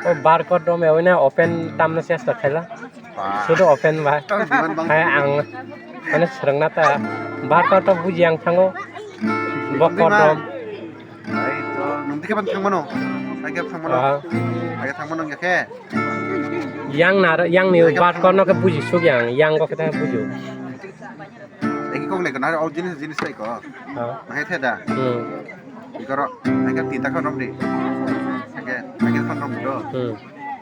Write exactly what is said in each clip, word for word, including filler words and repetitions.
O barcode rok mewina open tamna chesta khaila. Ba. Sudo open ba. Tang diman bang. Hai ang mane srwngna ta barcode rok buji ang thango. Bo code rok. Hai to nung dikhe ban thangmano. Hai ke thangmano. Ah. Hai ke thangmano nge khe. Yang nar yang ni barcode no ke buji suk yang yang go khe ta buji. Eki kok le kana o jinis jinis tai ko. Ha. Hai the da. Hmm. Ikoro hai ka tita ka romdi. Hai ke hai ke phone romdi do. Hmm.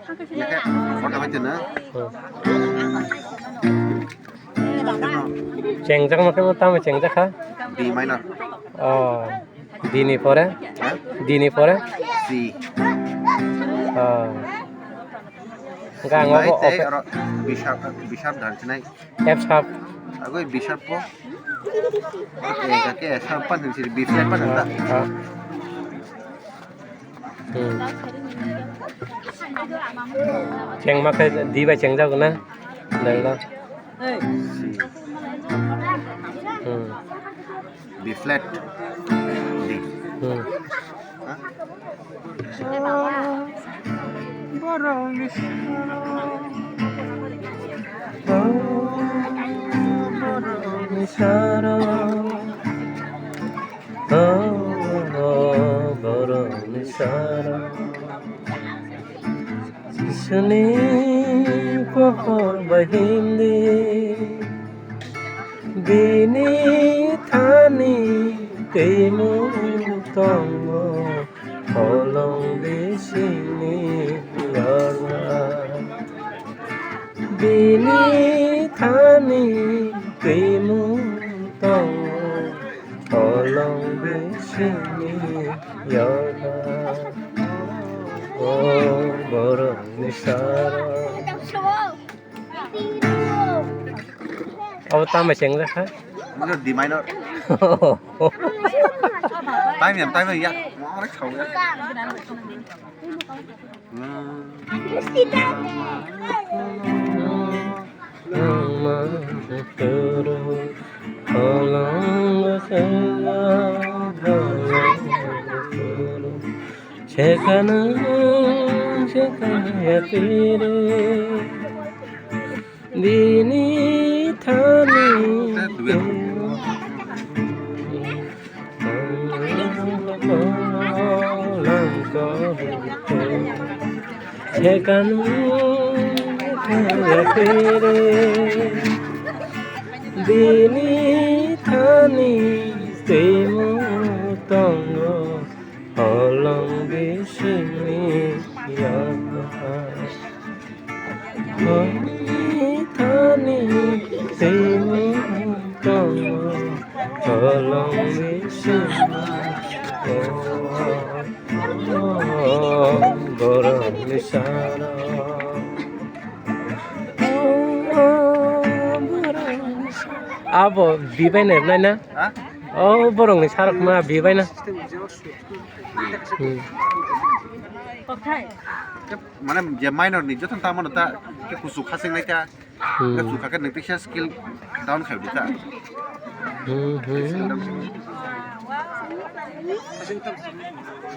Hai ke order hai na. Hmm. Chengjak ma khe tamo chengjak kha. D minor. Oh. D ni pore? Ha? D ni pore? C. Oh. Enggak ngobo. Bai tei ope- oro bisap bisap dan sinai. F sharp. Agoi bisap po. Oke, kake sharp pan sini bisap pan anda. Ah. Hmm. Cheng ma khe D bai chengjak na. Dai lo. Hmm. B flat. D. Hmm. Ha? Sini pohor bahindi. Bini thani teimu tongo holong bisingni yorna. Bini thani teimu tongo holong bisingni yorna. O borokni sara. Abo tamo cheng jakha? Ano D minor. Time ya, time ya. Mau rek kau ya. Hmm. Sekana, sekana ya tiri. Bini thani bini thani teimu tongo. Holong bisingni yaha. Hoi thani simi tongo. Holong bisingni yaha. Borokni sara. Abo bibai nai na? Ha? O borokni sarok ma bibai na. Hmm. Mane je minor ni joto tamo ta ke kusu khasing nai ta. Hmm. Ke kusu kha ke nang teisa skill down khai ta. Hmm, hmm. Skill down.